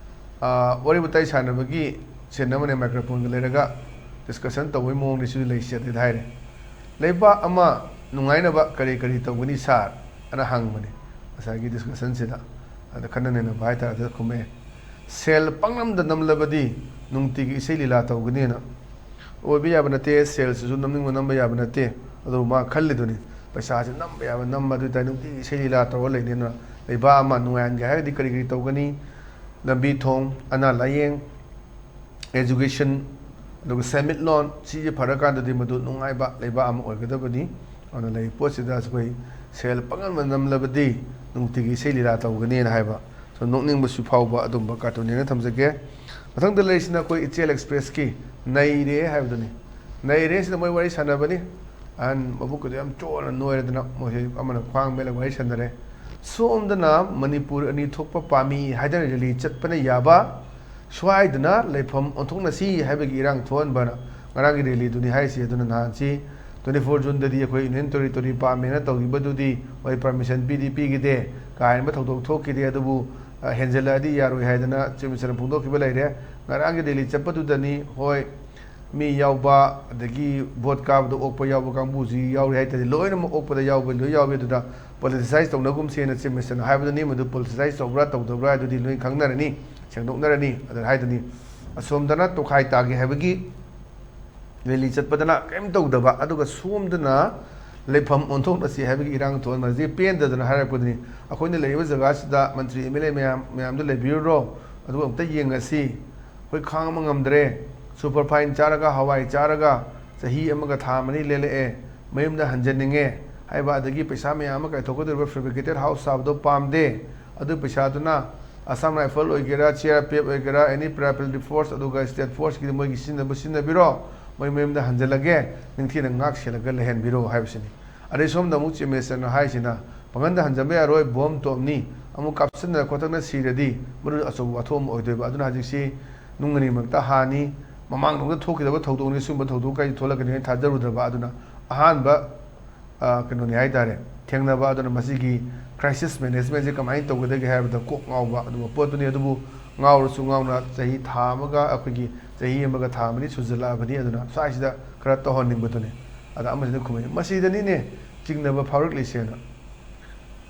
ꯑ, ꯋꯥꯔꯤ ꯋꯥꯇꯥꯏ ꯁꯥꯟꯅꯕꯒꯤ ꯁꯦꯟ ꯑꯃꯅꯦ microphoneꯒ ꯂꯩꯔꯒ discussion ꯇꯧꯕꯒꯤ ꯃꯑꯣꯡꯅꯤ ꯁꯤꯁꯨ ꯂꯩꯁꯦ ꯑꯗꯨꯗ ꯍꯥꯏꯔꯦ꯫ "ꯂꯩꯕꯥꯛ ꯑꯃ ꯅꯨꯡꯉꯥꯏꯅꯕ ꯀꯔꯤ ꯀꯔꯤ ꯇꯧꯒꯅꯤ ꯁꯥꯔ?" ꯑꯅ ꯍꯪꯕꯅꯤ ꯉꯁꯥꯏꯒꯤ discussionꯁꯤꯗ꯫ ꯑꯗ ꯈꯟꯅ ꯅꯩꯅꯕ ꯍꯥꯏꯇꯥꯔꯦ, ꯑꯗꯨꯗ ꯈꯨꯝꯃꯛꯑꯦ, "ꯁꯦꯜ ꯄꯪꯅꯝꯗ ꯅꯝꯂꯕꯗꯤ ꯅꯨꯡꯇꯤꯒꯤ ꯏꯁꯩ ꯂꯤꯂꯥ ꯇꯧꯒꯅꯤꯅ"꯫ ꯑꯣꯏꯕ ꯌꯥꯕ ꯅꯠꯇꯦ, ꯁꯦꯜꯁꯤꯁꯨ ꯅꯝꯅꯤꯡꯕ ꯅꯝꯕ ꯌꯥꯕ ꯅꯠꯇꯦ꯫ ꯑꯗꯨꯕꯨ ꯃꯥ ꯈꯜꯂꯤꯗꯨꯅꯤ, ꯄꯩꯁꯥꯁꯦ ꯅꯝꯕ ꯌꯥꯕ ꯅꯝꯕ, ꯑꯗꯨ ꯑꯣꯏꯇꯥꯔꯗꯤ ꯅꯨꯡꯇꯤꯒꯤ ꯏꯁꯩ ꯂꯤꯂꯥ ꯇꯧꯔ ꯂꯩꯅꯦꯅ꯫ ꯂꯩꯕꯥꯛ ꯑꯃ ꯅꯨꯡꯉꯥꯏꯍꯟꯒꯦ ꯍꯥꯏꯔꯒꯗꯤ ꯀꯔꯤ ꯀꯔꯤ ꯇꯧꯒꯅꯤ? ꯂꯝꯕꯤ ꯊꯣꯡ, ꯑꯅꯥ ꯂꯥꯏꯌꯦꯡ, education, ꯑꯗꯨꯒ ꯁꯦꯟꯃꯤꯠꯂꯣꯟ, ꯁꯤꯁꯦ ꯐꯔꯀꯥꯟꯗꯗꯤ ꯃꯗꯨ ꯅꯨꯡꯉꯥꯏꯕ ꯂꯩꯕꯥꯛ ꯑꯃ ꯑꯣꯏꯒꯗꯕꯅꯤ꯫ ꯑꯗꯨꯅ ꯂꯩꯔꯤꯕ ꯄꯣꯠꯁꯤꯗ ꯑꯩꯈꯣꯏ ꯁꯦꯜ ꯄꯪꯅꯝꯗ ꯅꯝꯂꯕꯗꯤ ꯅꯨꯡꯇꯤꯒꯤ ꯏꯁꯩ ꯂꯤꯂꯥ ꯇꯧꯒꯅꯤꯅ ꯍꯥꯏꯕ꯫ ꯁꯨꯝ ꯅꯣꯛꯅꯤꯡꯕꯁꯨ ꯐꯥꯎꯕ ꯑꯗꯨꯝꯕ cartoonꯅꯦꯅ ꯊꯝꯖꯒꯦ꯫ ꯃꯊꯪꯗ ꯂꯩꯔꯤꯁꯤꯅ ꯑꯩꯈꯣꯏ ꯏꯆꯦꯜ ꯑꯦꯛꯁꯄ꯭ꯔꯦꯁꯀꯤ ꯅꯩꯔꯦ ꯍꯥꯏꯕꯗꯨꯅꯤ꯫ ꯅꯩꯔꯦ ꯁꯤꯗ ꯃꯣꯏ ꯋꯥꯔꯤ ꯁꯥꯟꯅꯕꯅꯤ꯫ ꯑꯍꯟ ꯃꯕꯨꯛꯀꯗꯣ ꯌꯥꯝ ꯆꯣꯟꯅ ꯅꯣꯏꯔꯗꯅ ꯃꯣꯏꯁꯦ ꯑꯃꯅ ꯈ꯭ꯋꯥꯡ ꯃꯦꯜꯂꯒ ꯋꯥꯔꯤ ꯁꯥꯟꯅꯔꯦ꯫ ꯁꯣꯝꯗꯅ ꯃꯅꯤꯄꯨꯔ ꯑꯅꯤ ꯊꯣꯛꯄ ꯄꯥꯝꯃꯤ ꯍꯥꯏꯗꯅ ꯔꯦꯂꯤ ꯆꯠꯄꯅ ꯌꯥꯕ, ꯁ꯭ꯋꯥꯏꯗꯅ ꯂꯩꯐꯝ ꯑꯣꯟꯊꯣꯛꯅꯁꯤ ꯍꯥꯏꯕꯒꯤ ꯏꯔꯥꯡ ꯊꯣꯛꯍꯟꯕꯅ ꯉꯔꯥꯡꯒꯤ ꯔꯦꯂꯤꯗꯨꯅꯤ ꯍꯥꯏꯔꯤꯁꯤ꯫ ꯑꯗꯨꯅ ꯅꯍꯥꯟꯁꯤ twenty four June ꯗꯗꯤ ꯑꯩꯈꯣꯏ Union Territory ꯄꯥꯝꯃꯦꯅ ꯇꯧꯈꯤꯕꯗꯨꯗꯤ ꯃꯣꯏ permission ꯄꯤꯗꯤ ꯄꯤꯈꯤꯗꯦ, ꯀꯥ ꯍꯦꯟꯕ ꯊꯧꯗꯣꯛ ꯊꯣꯛꯈꯤꯗꯦ꯫ ꯑꯗꯨꯕꯨ ꯑ, ꯍꯦꯟꯖꯜꯂꯛꯑꯗꯤ ꯌꯥꯔꯣꯏ ꯍꯥꯏꯗꯅ Chief Minister ꯅ ꯐꯣꯡꯗꯣꯛꯈꯤꯕ ꯂꯩꯔꯦ꯫ ꯉꯔꯥꯡꯒꯤ ꯔꯦꯂꯤ ꯆꯠꯄꯗꯨꯗꯅꯤ, ꯍꯣꯏ, ꯃꯤ ꯌꯥꯎꯕ, ꯑꯗꯒꯤ ꯚꯣꯠ ꯀꯥꯕꯗ ꯑꯣꯛꯄ ꯌꯥꯎꯕ ꯀꯥꯡꯕꯨꯁꯤ ꯌꯥꯎꯔꯤ ꯍꯥꯏꯇꯥꯔꯗꯤ, ꯂꯣꯏꯅꯃꯛ ꯑꯣꯛꯄꯗ ꯌꯥꯎꯕ ꯂꯣꯏ ꯌꯥꯎꯏ꯫ ꯑꯗꯨꯗ politicize ꯇꯧꯅꯒꯨꯝꯁꯦꯅ Chief Minister ꯅ ꯍꯥꯏꯕꯗꯨꯅꯤ꯫ ꯃꯗꯨ politicize ꯇꯧꯕ꯭ꯔꯥ ꯇꯧꯗꯕ꯭ꯔꯥ ꯍꯥꯏꯗꯨꯗꯤ ꯂꯣꯏ ꯈꯪꯅꯔꯅꯤ, ꯁꯦꯡꯗꯣꯛꯅꯔꯅꯤ꯫ ꯑꯗꯨꯅ ꯍꯥꯏꯗꯨꯅꯤ, ꯑꯁꯣꯝꯗꯅ ꯇꯣꯈꯥꯏ ꯇꯥꯒꯦ ꯍꯥꯏꯕꯒꯤ ꯔꯦꯂꯤ ꯆꯠꯄꯗꯅ ꯀꯔꯤꯝ ꯇꯧꯗꯕ, ꯑꯗꯨꯒ ꯁꯣꯝꯗꯅ ꯂꯩꯐꯝ ꯑꯣꯟꯊꯣꯛꯅꯁꯤ ꯍꯥꯏꯕꯒꯤ ꯏꯔꯥꯡ ꯊꯣꯛꯍꯟꯕꯁꯤ ꯄꯦꯟꯗꯗꯅ ꯍꯥꯏꯔꯛꯄꯗꯨꯅꯤ꯫ ꯑꯩꯈꯣꯏꯅ ꯂꯩꯔꯤꯕ ꯖꯒꯥꯁꯤꯗ ꯃꯟꯇ꯭ꯔꯤ MLA ꯃꯌꯥꯝ, ꯃꯌꯥꯝꯗꯨ ꯂꯩꯕꯤꯔꯨꯔꯣ, ꯑꯗꯨꯒ ꯑꯝꯇ ꯌꯦꯡꯉꯁꯤ꯫ ꯑꯩꯈꯣꯏ ꯈꯥꯡꯕ ꯉꯝꯗ꯭ꯔꯦ꯫ Superfine ꯆꯥꯔꯒ, ꯍꯋꯥꯏ ꯆꯥꯔꯒ ꯆꯍꯤ ꯑꯃꯒ ꯊꯥ ꯃꯔꯤ ꯂꯦꯜꯂꯛꯑꯦ꯫ ꯃꯌꯨꯝꯗ ꯍꯟꯖꯟꯅꯤꯡꯉꯦ ꯍꯥꯏꯕ, ꯑꯗꯒꯤ ꯄꯩꯁꯥ ꯃꯌꯥꯝ ꯑꯃ ꯀꯥꯏꯊꯣꯛꯀꯗꯧꯔꯤꯕ fabricated house ꯁꯥꯕꯗꯣ ꯄꯥꯝꯗꯦ꯫ ꯑꯗꯨ ꯄꯩꯁꯥꯗꯨꯅ Assam Rifle ꯑꯣꯏꯒꯦꯔꯥ, CRPF ꯑꯣꯏꯒꯦꯔꯥ, any paramilitary force, ꯑꯗꯨꯒ state force ꯀꯤꯗꯤ ꯃꯣꯏꯒꯤ ꯁꯤꯖꯤꯟꯅꯕ ꯁꯤꯖꯤꯟꯅꯕꯤꯔꯣ, ꯃꯣꯏ ꯃꯌꯨꯝꯗ ꯍꯟꯖꯜꯂꯒꯦ, ꯅꯤꯡꯊꯤꯅ ꯉꯥꯛ ꯁꯦꯜꯂꯒ ꯂꯩꯍꯟꯕꯤꯔꯣ ꯍꯥꯏꯕꯁꯤꯅꯤ꯫ ꯑꯗꯩ ꯁꯣꯝꯗ ꯑꯃꯨꯛ Chief Minister ꯅ ꯍꯥꯏꯁꯤꯅ, "ꯄꯥꯡꯒꯟꯗ ꯍꯟꯖꯟꯕ ꯌꯥꯔꯣꯏ, bomb ꯇꯣꯞꯅꯤ, ꯑꯃꯨꯛ ꯀꯥꯞꯁꯤꯟꯅ ꯈꯣꯠꯇꯅ ꯁꯤꯔꯗꯤ ꯃꯗꯨ ꯑꯆꯧꯕ ꯋꯥꯊꯣꯛ ꯑꯃ ꯑꯣꯏꯗꯣꯏꯕ"꯫ ꯑꯗꯨꯅ ꯍꯧꯖꯤꯛꯁꯤ ꯅꯨꯡ ꯑꯅꯤꯃꯛꯇ ꯍꯥꯟꯅꯤ꯫ ꯃꯃꯥꯡꯗ ꯊꯣꯛꯈꯤꯗꯕ ꯊꯧꯗꯣꯛꯅꯤ, ꯁꯤꯒꯨꯝꯕ ꯊꯧꯗꯣꯛ ꯀꯩ ꯊꯣꯛꯂꯛꯀꯅꯤ ꯍꯥꯏꯅ ꯊꯥꯖꯔꯨꯗ꯭ꯔꯕ꯫ ꯑꯗꯨꯅ ꯑꯍꯥꯟꯕ ꯑ, ꯀꯩꯅꯣꯅꯤ ꯍꯥꯏꯇꯥꯔꯦ, ꯊꯦꯡꯅꯕ꯫ ꯑꯗꯨꯅ ꯃꯁꯤꯒꯤ crisis management ꯁꯦ ꯀꯃꯥꯏꯅ ꯇꯧꯒꯗꯒꯦ ꯍꯥꯏꯕꯗ ꯀꯣꯛ ꯉꯥꯎꯕ ꯑꯗꯨꯒꯨꯝꯕ ꯄꯣꯠꯇꯨꯅꯤ꯫ ꯑꯗꯨꯕꯨ ꯉꯥꯎꯔꯁꯨ ꯉꯥꯎꯅ ꯆꯍꯤ ꯊꯥ ꯑꯃꯒ, ꯑꯩꯈꯣꯏꯒꯤ ꯆꯍꯤ ꯑꯃꯒ ꯊꯥ ꯃꯔꯤ ꯁꯨꯖꯜꯂꯛꯑꯕꯅꯤ꯫ ꯑꯗꯨꯅ ꯁ꯭ꯋꯥꯏꯁꯤꯗ ꯈꯔ ꯇꯧꯍꯟꯅꯤꯡꯕꯗꯨꯅꯤ꯫ ꯑꯗ ꯑꯃꯁꯤꯅ ꯈꯨꯝꯃꯛꯏ, "ꯃꯁꯤꯗꯅꯤꯅꯦ ꯆꯤꯡꯅꯕ ꯐꯥꯎꯔꯛꯂꯤꯁꯦꯅ"꯫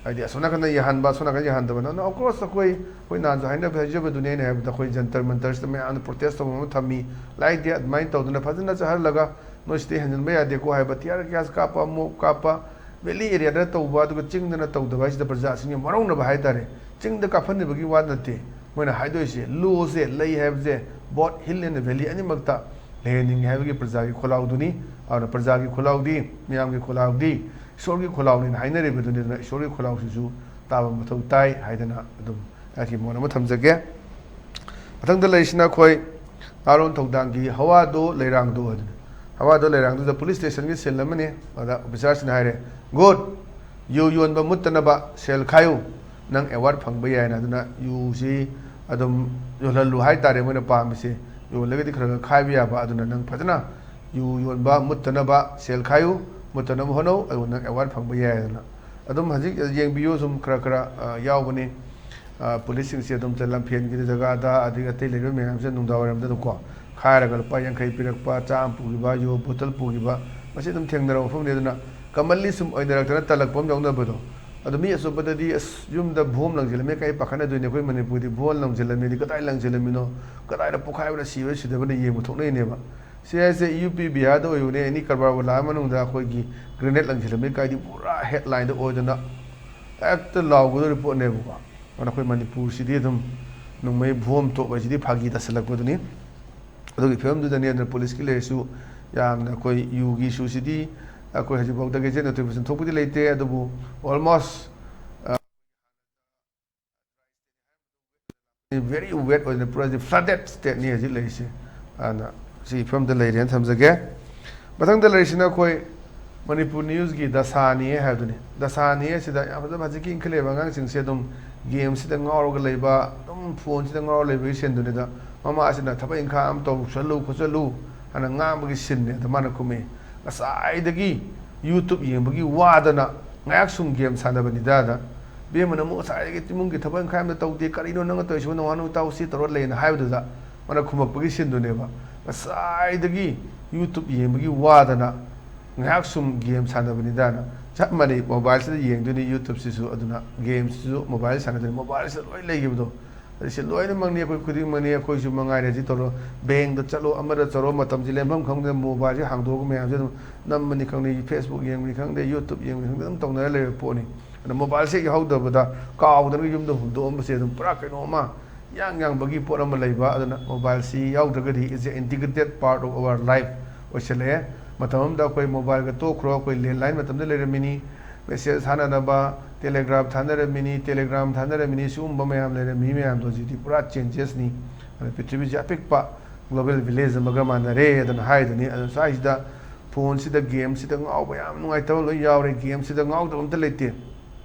ꯍꯥꯏꯗꯤ ꯑꯁꯣꯝ ꯅꯥꯀꯟꯗ ꯌꯥꯍꯟꯕ, ꯑꯁꯣꯝ ꯅꯥꯀꯟꯗ ꯌꯥꯍꯟꯗꯕ꯫ ꯅꯪ, of course, ꯑꯩꯈꯣꯏ, ꯑꯩꯈꯣꯏ ꯅꯍꯥꯟꯁꯨ ꯍꯥꯏꯅꯕ, ꯍꯥꯏꯖꯕꯗꯨꯅꯤ꯫ ꯑꯩꯅ ꯍꯥꯏꯕꯗ ꯑꯩꯈꯣꯏ ꯖꯟꯇꯔ ꯃꯟꯇꯔꯁꯤꯗ ꯃꯌꯥꯝꯅ protest ꯇꯧꯕ ꯑꯃ ꯊꯝꯃꯤ꯫ ꯂꯥꯏꯗꯦ, ꯑꯗꯨꯃꯥꯏꯅ ꯇꯧꯗꯅ ꯐꯖꯅ ꯆꯠꯍꯜꯂꯒ ꯅꯣꯏ ꯁꯤꯗꯩ ꯍꯦꯟꯖꯤꯟꯕ ꯌꯥꯗꯦꯀꯣ ꯍꯥꯏꯕ, tear gas ꯀꯥꯞꯄ, ꯃꯣꯞ ꯀꯥꯞꯄ, valley area ꯗ ꯇꯧꯕ, ꯑꯗꯨꯒ ꯆꯤꯡꯗꯅ ꯇꯧꯗꯕ ꯍꯥꯏꯁꯤꯗ ꯄ꯭ꯔꯖꯥꯁꯤꯡꯁꯦ ꯋꯥꯔꯧꯅꯕ ꯍꯥꯏꯇꯥꯔꯦ꯫ ꯆꯤꯡꯗ ꯀꯥꯞꯍꯟꯅꯕꯒꯤ ꯋꯥ ꯅꯠꯇꯦ꯫ ꯃꯣꯏꯅ ꯍꯥꯏꯗꯣꯏꯁꯦ, law ꯁꯦ ꯂꯩ ꯍꯥꯏꯕꯁꯦ both hill and valley ꯑꯅꯤꯃꯛꯇ ꯂꯩꯍꯟꯅꯤꯡꯉꯤ ꯍꯥꯏꯕꯒꯤ ꯄ꯭ꯔꯖꯥꯒꯤ ꯈꯣꯜꯂꯥꯎꯗꯨꯅꯤ꯫ ꯑꯗꯨꯅ ꯄ꯭ꯔꯖꯥꯒꯤ ꯈꯣꯜꯂꯥꯎꯗꯤ, ꯃꯤꯌꯥꯝꯒꯤ ꯈꯣꯜꯂꯥꯎꯗꯤ ꯏꯁꯣꯔꯒꯤ ꯈꯣꯜꯂꯥꯎꯅꯤꯅ ꯍꯥꯏꯅꯔꯤꯕꯗꯨꯅꯤ꯫ ꯑꯗꯨꯅ ꯏꯁꯣꯔꯒꯤ ꯈꯣꯜꯂꯥꯎꯁꯤꯁꯨ ꯇꯥꯕ ꯃꯊꯧ ꯇꯥꯏ ꯍꯥꯏꯗꯅ ꯑꯗꯨꯝ ꯑꯩꯒꯤ ꯃꯣꯠ ꯑꯃ ꯊꯝꯖꯒꯦ꯫ ꯃꯊꯪꯗ ꯂꯩꯔꯤꯁꯤꯅ ꯑꯩꯈꯣꯏ ꯅꯍꯥꯔꯣꯜ ꯊꯧꯗꯥꯡꯒꯤ ꯍꯋꯥꯗꯣ ꯂꯩꯔꯥꯡꯗꯣ ꯍꯥꯏꯗꯨꯅꯤ꯫ ꯑꯋꯥꯗꯣ ꯂꯩꯔꯥꯡꯗꯨꯗ ꯄꯨꯂꯤꯁ ꯁ꯭ꯇꯦꯁꯟꯒꯤ ꯁꯤꯜ ꯑꯃꯅꯤ꯫ ꯑꯗ ꯑꯣꯐꯤꯁꯥꯔꯁꯤꯅ ꯍꯥꯏꯔꯦ, "ꯒꯨꯗ, ꯌꯨ ꯌꯣꯟꯕ ꯃꯨꯠꯇꯅꯕ ꯁꯦꯜ ꯈꯥꯏꯌꯨ, ꯅꯪ ꯑꯦꯋꯥꯔꯗ ꯐꯪꯕ ꯌꯥꯏꯅ"꯫ ꯑꯗꯨꯅ ꯌꯨꯁꯤ ꯑꯗꯨꯝ ꯌꯣꯜꯍꯜꯂꯨ ꯍꯥꯏꯇꯥꯔꯦ, ꯃꯣꯏꯅ ꯄꯥꯝꯃꯤꯁꯦ꯫ ꯌꯣꯜꯂꯒꯗꯤ ꯈꯔ ꯈꯔ ꯈꯥꯏꯕ ꯌꯥꯕ꯫ ꯑꯗꯨꯅ ꯅꯪ ꯐꯖꯅ ꯌꯨ ꯌꯣꯟꯕ ꯃꯨꯠꯇꯅꯕ ꯁꯦꯜ ꯈꯥꯏꯌꯨ, ꯃꯨꯠꯇꯅꯕ ꯍꯣꯠꯅꯧ, ꯑꯗꯨꯒ ꯅꯪ ꯑꯦꯋꯥꯔꯗ ꯐꯪꯕ ꯌꯥꯏ꯫ ꯑꯗꯨꯅ ꯑꯗꯨꯝ ꯍꯧꯖꯤꯛ ꯌꯦꯡꯕꯤꯌꯨ, ꯁꯨꯝ ꯈꯔ ꯈꯔ, ꯑ, ꯌꯥꯎꯕꯅꯤ꯫ ꯑ, ꯄꯨꯂꯤꯁꯁꯤꯡꯁꯦ ꯑꯗꯨꯝ ꯂꯝꯐꯦꯟꯒꯤ ꯖꯒꯥꯗ, ꯑꯗꯒꯤ ꯑꯇꯩ ꯂꯩꯔꯤꯕ ꯃꯌꯥꯝꯁꯦ ꯅꯨꯡꯗꯥꯡꯋꯥꯏꯔꯝꯗ ꯑꯗꯨꯝ ꯀꯣ, ꯈꯥꯏꯔꯒ ꯂꯨꯄꯥ ꯌꯥꯡꯈꯩ ꯄꯤꯔꯛꯄ, ꯆꯥꯝꯃ ꯄꯨꯈꯤꯕ, ꯌꯨ ꯕꯣꯇꯜ ꯄꯨꯈꯤꯕ, ꯃꯁꯤ ꯑꯗꯨꯝ ꯊꯦꯡꯅꯔꯕ ꯃꯐꯝꯅꯤ꯫ ꯑꯗꯨꯅ commonly ꯁꯨꯝ ꯑꯣꯏꯅꯔꯛꯇꯅ ꯇꯜꯂꯛꯄ ꯑꯃ ꯌꯥꯎꯅꯕꯗꯣ꯫ ꯑꯗꯣ ꯃꯤ ꯑꯆꯧꯕꯗꯗꯤ, "ꯑꯁ, ꯌꯨꯝꯗ ꯕꯣꯝ ꯂꯪꯁꯤꯜꯂꯝꯃꯦ" ꯀꯥꯏ ꯄꯥꯈꯠꯅꯗꯣꯏꯅꯦ꯫ ꯑꯩꯈꯣꯏ ꯃꯅꯤꯄꯨꯔꯗꯤ ꯕꯣꯝ ꯂꯪꯁꯤꯜꯂꯝꯃꯦꯗꯤ ꯀꯗꯥꯏ ꯂꯪꯁꯤꯜꯂꯝꯃꯤꯅꯣ, ꯀꯗꯥꯏꯗ ꯄꯣꯈꯥꯏꯕꯅ ꯁꯤꯕ꯭ꯔꯥ ꯁꯤꯗꯕꯅ ꯌꯦꯡꯕ ꯊꯣꯛꯅꯩꯅꯦꯕ꯫ ꯁꯤ ꯍꯥꯏꯁꯦ ꯌꯨ ꯄꯤ ꯕꯤꯍꯥꯔꯗ ꯑꯣꯏꯕꯅꯦ, ꯑꯦꯅꯤ ꯀꯔꯕꯥꯔ ꯋꯥꯂꯥ ꯑꯃ ꯃꯅꯨꯡꯗ ꯑꯩꯈꯣꯏꯒꯤ ꯒ꯭ꯔꯦꯅꯦꯗ ꯂꯪꯁꯤꯜꯂꯝꯃꯤ ꯀꯥꯏꯗꯤ ꯄꯨꯔꯥ ꯍꯦꯗꯂꯥꯏꯟꯗ ꯑꯣꯏꯗꯅ ꯍꯦꯛꯇ ꯂꯥꯎꯒꯗꯧꯔꯤ ꯄꯣꯠꯅꯦꯕꯀꯣ꯫ ꯑꯗꯨꯅ ꯑꯩꯈꯣꯏ ꯃꯅꯤꯄꯨꯔꯁꯤꯗꯤ ꯑꯗꯨꯝ ꯅꯣꯡꯃꯩ ꯕꯣꯝ ꯇꯣꯞ ꯍꯥꯏꯁꯤꯗꯤ ꯐꯥꯒꯤ ꯇꯥꯁꯤꯜꯂꯛꯄꯗꯨꯅꯤ꯫ ꯑꯗꯨꯒꯤ ꯐꯤꯕꯝꯗꯨꯗꯅꯤ꯫ ꯑꯗꯨꯅ ꯄꯨꯂꯤꯁꯀꯤ ꯂꯩꯔꯁꯨ ꯌꯥꯝꯅ ꯑꯩꯈꯣꯏ ꯌꯨꯒꯤ ꯏꯁꯨꯁꯤꯗꯤ ꯑꯩꯈꯣꯏ ꯍꯧꯖꯤꯛꯐꯥꯎꯗ ꯒꯦꯖꯦꯠ ꯅꯣꯇꯤꯐꯤꯀꯦꯁꯟ ꯊꯣꯛꯄꯗꯤ ꯂꯩꯇꯦ, ꯑꯗꯨꯕꯨ almost very wet ꯑꯣꯏꯅ ꯄꯨꯔꯥ flooded stateꯅꯤ ꯍꯧꯖꯤꯛ ꯂꯩꯔꯤꯁꯦ꯫ ꯑꯗꯨꯅ ꯁꯤꯒꯤ ꯐꯤꯕꯝꯗ ꯂꯩꯔꯦꯅ ꯊꯝꯖꯒꯦ꯫ ꯃꯊꯪꯗ ꯂꯩꯔꯤꯁꯤꯅ ꯑꯩꯈꯣꯏ ꯃꯅꯤꯄꯨꯔ ꯅ꯭ꯌꯨꯁꯀꯤ ꯗꯁꯥꯅꯤ ꯍꯥꯏꯕꯗꯨꯅꯤ꯫ ꯗꯁꯥꯅꯤ ꯍꯥꯏꯁꯤꯗ ꯌꯥꯝ ꯐꯖꯕ, ꯍꯧꯖꯤꯛꯀꯤ ꯏꯟꯈꯠꯂꯛꯏꯕ ꯑꯉꯥꯡꯁꯤꯡꯁꯦ ꯑꯗꯨꯝ ꯒꯦꯝꯁꯤꯗ ꯉꯥꯎꯔꯒ ꯂꯩꯕ, ꯑꯗꯨꯝ ꯐꯣꯟꯁꯤꯗ ꯉꯥꯎꯔ ꯂꯩꯕꯒꯤ ꯁꯤꯟꯗꯨꯅꯤꯗ꯫ ꯃꯃꯥꯁꯤꯅ ꯊꯕꯛ ꯏꯪꯈꯥꯡ ꯑꯃ ꯇꯧꯁꯜꯂꯨ ꯈꯣꯠꯆꯜꯂꯨ ꯍꯥꯏꯅ ꯉꯥꯡꯕꯒꯤ ꯁꯤꯟꯅꯦ ꯑꯗ ꯃꯥꯅ ꯀꯨꯝꯃꯛꯏ꯫ ꯉꯁꯥꯏꯗꯒꯤ YouTube ꯌꯦꯡꯕꯒꯤ ꯋꯥꯗꯅ ꯉꯥꯏꯍꯥꯛ ꯁꯨꯝ ꯒꯦꯝ ꯁꯥꯟꯅꯕꯅꯤꯗ꯫ ꯑꯗ ꯕꯦꯝꯃꯅ ꯑꯃꯨꯛ ꯉꯁꯥꯏꯗꯒꯤ ꯏꯃꯨꯡꯒꯤ ꯊꯕꯛ ꯏꯪꯈꯥꯡ ꯑꯝꯇ ꯇꯧꯗꯦ, "ꯀꯔꯤꯅꯣ ꯅꯪꯅ ꯇꯧꯔꯤꯁꯤꯕꯣ? ꯅꯋꯥ ꯅꯇꯥꯎ ꯁꯤ ꯇꯧꯔ ꯂꯩꯅ" ꯍꯥꯏꯕꯗꯨꯗ ꯃꯥꯅ ꯈꯨꯝꯃꯛꯄꯒꯤ ꯁꯤꯟꯗꯨꯅꯦꯕ꯫ ꯉꯁꯥꯏꯗꯒꯤ YouTube ꯌꯦꯡꯕꯒꯤ ꯋꯥꯗꯅ ꯉꯥꯏꯍꯥꯛ ꯁꯨꯝ ꯒꯦꯝ ꯁꯥꯟꯅꯕꯅꯤꯗꯅ꯫ ꯆꯞ ꯃꯥꯟꯅꯩ, ꯃꯣꯕꯥꯏꯜꯁꯤꯗ ꯌꯦꯡꯗꯣꯏꯅꯤ YouTubeꯁꯤꯁꯨ, ꯑꯗꯨꯅ ꯒꯦꯝꯁꯤꯁꯨ ꯃꯣꯕꯥꯏꯜ ꯁꯥꯟꯅꯗꯣꯏꯅꯤ, ꯃꯣꯕꯥꯏꯜꯁꯤꯗ ꯂꯣꯏ ꯂꯩꯈꯤꯕꯗꯣ꯫ ꯑꯗ ꯁꯤ ꯂꯣꯏꯅꯃꯛꯅꯤ, ꯑꯩꯈꯣꯏ ꯈꯨꯗꯤꯡꯃꯛꯅꯤ, ꯑꯩꯈꯣꯏꯁꯨ ꯃꯉꯥꯏꯔꯦ꯫ ꯁꯤ ꯇꯧꯔꯣ, ꯕꯦꯡꯗ ꯆꯠꯂꯣ, ꯑꯃꯗ ꯆꯠꯂꯣ, ꯃꯇꯝꯁꯤ ꯂꯦꯟꯐꯝ ꯈꯪꯗꯅ ꯃꯣꯕꯥꯏꯜꯁꯦ ꯍꯥꯡꯗꯣꯛꯑꯒ ꯃꯌꯥꯝꯁꯦ ꯑꯗꯨꯝ ꯅꯝꯕꯅꯤ ꯈꯪꯗꯦ, Facebook ꯌꯦꯡꯕꯅꯤ ꯈꯪꯗꯦ, YouTube ꯌꯦꯡꯕꯅꯤ ꯈꯪꯗꯦ, ꯑꯗꯨꯝ ꯇꯧꯅꯔ ꯂꯩꯔꯕ ꯄꯣꯠꯅꯤ꯫ ꯑꯗꯨꯅ ꯃꯣꯕꯥꯏꯜꯁꯦ ꯍꯦꯛ ꯌꯥꯎꯍꯧꯗꯕꯗ ꯀꯥꯎꯗꯅ ꯌꯨꯝꯗ ꯍꯨꯟꯗꯣꯛꯑꯝꯕꯁꯦ ꯑꯗꯨꯝ ꯄꯨꯔꯥ ꯀꯩꯅꯣꯝꯃ ꯌꯥꯡ ꯌꯥꯡꯕꯒꯤ ꯄꯣꯠ ꯑꯃ ꯂꯩꯕ꯫ ꯑꯗꯨꯅ ꯃꯣꯕꯥꯏꯜꯁꯤ ꯌꯥꯎꯗ꯭ꯔꯒꯗꯤ is a integrated part of our life ꯑꯣꯏꯁꯜꯂꯛꯑꯦ꯫ ꯃꯇꯝ ꯑꯃꯗ ꯑꯩꯈꯣꯏ ꯃꯣꯕꯥꯏꯜꯒ ꯇꯣꯛꯈ꯭ꯔꯣ, ꯑꯩꯈꯣꯏ ꯂꯦꯟꯂꯥꯏꯟ ꯃꯇꯝꯗ ꯂꯩꯔꯝꯃꯤꯅꯤ, ꯃꯦꯁꯦꯖ ꯊꯥꯅꯅꯕ ꯇꯦꯂꯦꯒ꯭ꯔꯥꯐ ꯊꯥꯅꯔꯝꯃꯤꯅꯤ, ꯇꯦꯂꯦꯒ꯭ꯔꯥꯝ ꯊꯥꯅꯔꯝꯃꯤꯅꯤ, ꯁꯤꯒꯨꯝꯕ ꯃꯌꯥꯝ ꯂꯩꯔꯝꯃꯤ ꯃꯌꯥꯝꯗꯣ ꯍꯧꯖꯤꯛꯇꯤ ꯄꯨꯔꯥ ꯆꯦꯟꯖꯦꯁꯅꯤ꯫ ꯑꯗꯨꯅ ꯄ꯭ꯔꯤꯊꯤꯕꯤꯁꯦ ꯑꯄꯤꯛꯄ ꯒ꯭ꯂꯣꯕꯦꯜ ꯚꯤꯂꯦꯖ ꯑꯃꯒ ꯃꯥꯟꯅꯔꯦ ꯑꯗꯨꯅ ꯍꯥꯏꯗꯨꯅꯤ꯫ ꯑꯗꯨ ꯁ꯭ꯋꯥꯏꯁꯤꯗ ꯐꯣꯟꯁꯤꯗ ꯒꯦꯝꯁꯤꯗ ꯉꯥꯎꯕ ꯌꯥꯝ ꯅꯨꯡꯉꯥꯏꯇꯕ ꯂꯣꯏ ꯌꯥꯎꯔꯦ꯫ ꯒꯦꯝꯁꯤꯗ ꯉꯥꯎꯗꯕ ꯑꯝꯇ ꯂꯩꯇꯦ꯫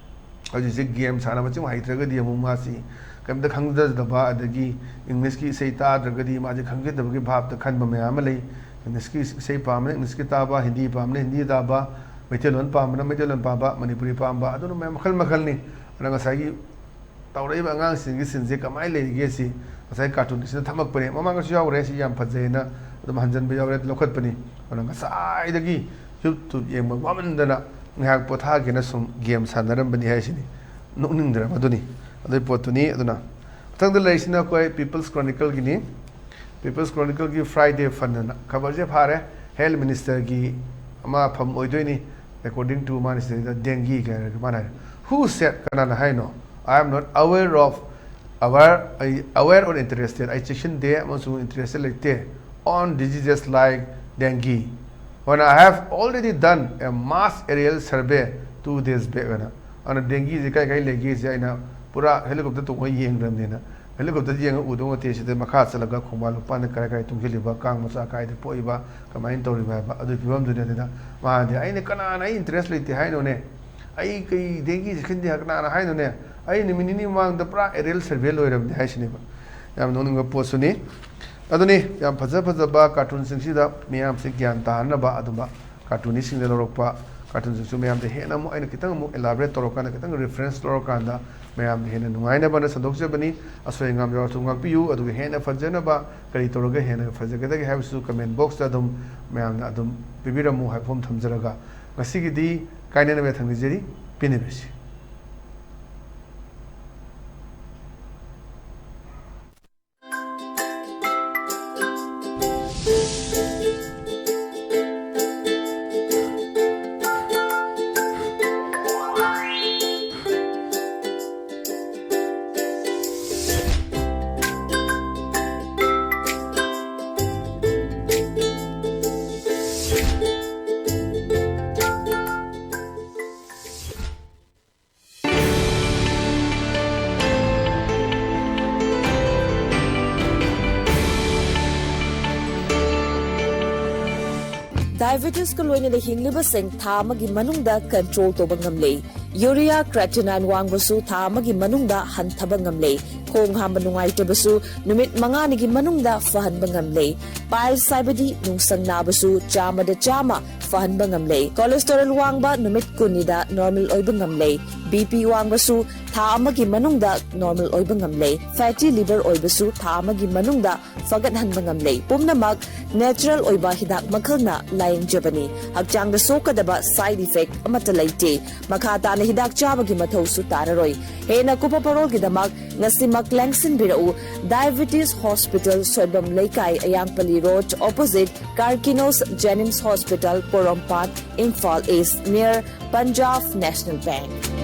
ꯍꯧꯖꯤꯛꯁꯦ ꯒꯦꯝ ꯁꯥꯟꯅꯕꯁꯤꯃ ꯍꯩꯇ꯭ꯔꯒꯗꯤ ꯑꯃꯨꯛ ꯃꯥꯁꯤ ꯀꯔꯤꯝꯇ ꯈꯪꯖꯗꯕ, ꯑꯗꯒꯤ ꯏꯪꯂꯤꯁꯀꯤ ꯏꯁꯩ ꯇꯥꯗ꯭ꯔꯒꯗꯤ ꯃꯥꯁꯦ ꯈꯪꯖꯗꯕꯒꯤ ꯚꯥꯞꯇ ꯈꯟꯕ ꯃꯌꯥꯝ ꯑꯃ ꯂꯩ꯫ ꯏꯪꯂꯤꯁꯀꯤ ꯏꯁꯩ ꯄꯥꯝꯕꯅ ꯏꯪꯂꯤꯁꯀꯤ ꯇꯥꯕ, ꯍꯤꯟꯗꯤ ꯄꯥꯝꯕꯅ ꯍꯤꯟꯗꯤ ꯇꯥꯕ, ꯃꯩꯇꯩꯂꯣꯟ ꯄꯥꯝꯕꯅ ꯃꯩꯇꯩꯂꯣꯟ ꯄꯥꯕ, ꯃꯅꯤꯄꯨꯔꯤ ꯄꯥꯝꯕ, ꯑꯗꯨꯅ ꯃꯌꯥꯝ ꯃꯈꯜ ꯃꯈꯜꯅꯤ꯫ ꯑꯗꯨꯅ ꯉꯁꯥꯏꯒꯤ ꯇꯧꯔꯛꯏꯕ ꯑꯉꯥꯡꯁꯤꯡꯒꯤ ꯁꯤꯟꯁꯦ ꯀꯃꯥꯏꯅ ꯂꯩꯔꯤꯒꯦ ꯁꯤ ꯉꯁꯥꯏ ꯀꯥꯔꯇꯨꯟꯒꯤꯁꯤꯅ ꯊꯝꯃꯛꯄꯅꯦ꯫ ꯃꯃꯥꯡꯗꯁꯨ ꯌꯥꯎꯈ꯭ꯔꯦ, ꯁꯤ ꯌꯥꯝ ꯐꯖꯩꯅ ꯑꯗꯨꯝ ꯍꯟꯖꯟꯕ ꯌꯥꯎꯔꯦ, ꯂꯧꯈꯠꯄꯅꯤ꯫ ꯑꯗꯨꯅ ꯉꯁꯥꯏꯗꯒꯤ YouTube ꯌꯦꯡꯕ ꯋꯥꯃꯟꯗꯅ ꯉꯥꯏꯍꯥꯛ ꯄꯣꯊꯥꯒꯦꯅ ꯁꯨꯝ ꯒꯦꯝ ꯁꯥꯟꯅꯔꯝꯕꯅꯤ ꯍꯥꯏꯁꯤꯅꯤ꯫ ꯅꯣꯛꯅꯤꯡꯗ꯭ꯔ ꯃꯗꯨꯅꯤ? ꯑꯗꯨꯒꯤ ꯄꯣꯠꯇꯨꯅꯤ꯫ ꯑꯗꯨꯅ ꯃꯊꯪꯗ ꯂꯩꯔꯤꯁꯤꯅ ꯑꯩꯈꯣꯏ People's Chronicleꯒꯤꯅꯤ꯫ People's Chronicleꯒꯤ Friday Fund ꯑꯅ ꯈꯕꯔꯁꯦ ꯐꯥꯔꯦ꯫ Health Ministerꯒꯤ ꯑꯃ ꯐꯝ ꯑꯣꯏꯗꯣꯏꯅꯤ꯫ According to ꯃꯥꯅ ꯁꯤꯗꯩꯗ dengue ꯀꯥꯏꯔꯒ ꯃꯥꯅ ꯍꯥꯏ, "Who said?" ꯀꯅꯥꯅ ꯍꯥꯏꯅꯣ? "I am not aware of, aware, ꯑꯩ aware or interested, ꯑꯩ ꯆꯦꯛꯁꯤꯟꯗꯦ ꯑꯃꯁꯨꯡ interest ꯂꯩꯇꯦ on diseases like dengue, when I have already done a mass aerial survey two days back" ꯑꯅ꯫ ꯑꯗꯨꯅ dengueꯁꯦ ꯀꯥꯏ ꯀꯥꯏ ꯂꯩꯒꯦꯁꯦ ꯑꯩꯅ ꯄꯨꯔꯥ helicopter ꯇꯣꯡꯉ ꯌꯦꯡꯈ꯭ꯔꯕꯅꯤꯅ꯫ Helicopter ꯌꯦꯡꯉ ꯎꯗꯧ ꯅꯠꯇꯦ, ꯁꯤꯗ ꯃꯈꯥ ꯆꯠꯂꯒ ꯈꯣꯡꯕꯥꯟ ꯂꯨꯄꯥꯟꯗ ꯀꯔꯥꯏ ꯀꯔꯥꯏ ꯇꯨꯡꯁꯤꯜꯂꯤꯕ, ꯀꯥꯡ ꯃꯆꯥ ꯀꯥꯏꯗ ꯄꯣꯛꯏꯕ, ꯀꯃꯥꯏꯅ ꯇꯧꯔꯤꯕ ꯍꯥꯏꯕ ꯑꯗꯨꯒꯤ ꯐꯤꯕꯝꯗꯨꯅꯤ꯫ ꯑꯗꯨꯅ ꯃꯥꯗꯤ, "ꯑꯩꯅ ꯀꯅꯥꯅ ꯑꯩ interest ꯂꯩꯇꯦ ꯍꯥꯏꯅꯣꯅꯦ? ꯑꯩ ꯀꯩ dengueꯁꯦ ꯈꯟꯗꯦ ꯀꯅꯥꯅ ꯍꯥꯏꯅꯣꯅꯦ? ꯑꯩ ꯅꯨꯃꯤꯠ ꯅꯤꯅꯤ ꯃꯃꯥꯡꯗ ꯄꯨꯔꯥ aerial survey ꯂꯣꯏꯔꯕꯅꯤ" ꯍꯥꯏꯁꯤꯅꯦꯕ꯫ ꯌꯥꯝ ꯅꯣꯛꯅꯤꯡꯕ ꯄꯣꯠꯁꯨꯅꯤ꯫ ꯑꯗꯨꯅꯤ, ꯌꯥꯝ ꯐꯖ ꯐꯖꯕ ꯀꯥꯔꯇꯨꯟꯁꯤꯡꯁꯤꯗ ꯃꯤꯌꯥꯝꯁꯤ ꯒ꯭ꯌꯥꯟ ꯇꯥꯍꯟꯅꯕ ꯑꯗꯨꯝꯕ ꯀꯥꯔꯇꯨꯟꯅꯤꯁꯤꯡꯗ ꯂꯧꯔꯛꯄ ꯀꯥꯔꯇꯨꯟꯁꯤꯡꯁꯨ ꯃꯌꯥꯝꯗ ꯍꯦꯟꯅ ꯑꯃꯨꯛ ꯑꯩꯅ ꯈꯤꯇꯪ ꯑꯃꯨꯛ elaborate ꯇꯧꯔꯀꯥꯟꯗ, ꯈꯤꯇꯪ reference ꯂꯧꯔꯀꯥꯟꯗ ꯃꯌꯥꯝꯗ ꯍꯦꯟꯅ ꯅꯨꯡꯉꯥꯏꯅꯕꯅ ꯁꯟꯗꯣꯛꯆꯕꯅꯤ꯫ ꯑꯁꯣꯏ ꯑꯉꯥꯝ ꯌꯥꯎꯔꯁꯨ ꯉꯥꯛꯄꯤꯌꯨ, ꯑꯗꯨꯒ ꯍꯦꯟꯅ ꯐꯖꯅꯕ ꯀꯔꯤ ꯇꯧꯔꯒ ꯍꯦꯟꯅ ꯐꯖꯒꯗꯒꯦ ꯍꯥꯏꯕꯁꯤꯁꯨ comment boxꯇ ꯑꯗꯨꯝ ꯃꯌꯥꯝꯅ ꯑꯗꯨꯝ ꯄꯤꯕꯤꯔꯝꯃꯨ ꯍꯥꯏꯕ ꯋꯥꯐꯝ ꯊꯝꯖꯔꯒ, ꯉꯁꯤꯒꯤꯗꯤ ꯀꯥꯏꯅꯅꯕ ꯌꯥꯊꯪ ꯅꯤꯖꯔꯤ꯫ ꯄꯦꯟꯅꯕꯤꯔꯁꯤ꯫ Diabetesꯀ ꯂꯣꯏꯅꯅ ꯍꯤꯡꯂꯤꯕꯁꯤꯡ ꯊꯥ ꯑꯃꯒꯤ ꯃꯅꯨꯡꯗ control ꯇꯧꯕ ꯉꯝꯂꯦ꯫ Urea creatinine ꯋꯥꯡꯕꯁꯨ ꯊꯥ ꯑꯃꯒꯤ ꯃꯅꯨꯡꯗ ꯍꯟꯊꯕ ꯉꯝꯂꯦ꯫ ꯈꯣꯡ ꯍꯥꯝꯕ ꯅꯨꯡꯉꯥꯏꯇꯕꯁꯨ ꯅꯨꯃꯤꯠ ꯃꯉꯥꯅꯤꯒꯤ ꯃꯅꯨꯡꯗ ꯐꯍꯟꯕ ꯉꯝꯂꯦ꯫ Piles ꯍꯥꯏꯕꯗꯤ ꯅꯨꯡꯁꯪ ꯅꯥꯕꯁꯨ ꯆꯥꯝꯃꯗ ꯆꯥꯝꯃ ꯐꯍꯟꯕ ꯉꯝꯂꯦ꯫ Cholesterol ꯋꯥꯡꯕ ꯅꯨꯃꯤꯠ ꯀꯨꯟꯅꯤꯗ normal ꯑꯣꯏꯕ ꯉꯝꯂꯦ꯫ BP ꯋꯥꯡꯕꯁꯨ ꯊꯥ ꯑꯃꯒꯤ ꯃꯅꯨꯡꯗ normal ꯑꯣꯏꯕ ꯉꯝꯂꯦ꯫ Fatty liver ꯑꯣꯏꯕꯁꯨ ꯊꯥ ꯑꯃꯒꯤ ꯃꯅꯨꯡꯗ ꯐꯒꯠꯍꯟꯕ ꯉꯝꯂꯦ꯫ ꯄꯨꯝꯅꯃꯛ natural ꯑꯣꯏꯕ ꯍꯤꯗꯥꯛ ꯃꯈꯜꯅ ꯂꯥꯌꯦꯡꯖꯕꯅꯤ꯫ ꯍꯛꯆꯥꯡꯗ ꯁꯣꯛꯀꯗꯕ side effect ꯑꯃꯠꯇ ꯂꯩꯇꯦ꯫ ꯃꯈꯥ ꯇꯥꯅ ꯍꯤꯗꯥꯛ ꯆꯥꯕꯒꯤ ꯃꯊꯧꯁꯨ ꯇꯥꯔꯔꯣꯏ꯫ ꯍꯦꯟꯅ ꯀꯨꯞꯄ ꯄꯔꯣꯜꯒꯤꯗꯃꯛ ꯉꯁꯤꯃꯛ ꯂꯦꯡꯁꯤꯟꯕꯤꯔꯛꯎ꯫ Diabetes Hospital, ꯁꯣꯏꯕꯝ ꯂꯩꯀꯥꯏ, ꯑꯌꯥꯡꯄꯜꯂꯤ Road, opposite Karkinos Jenims Hospital, ꯄꯣꯔꯣꯝꯄꯥꯠ, Imphal East, near Punjab National Bank꯫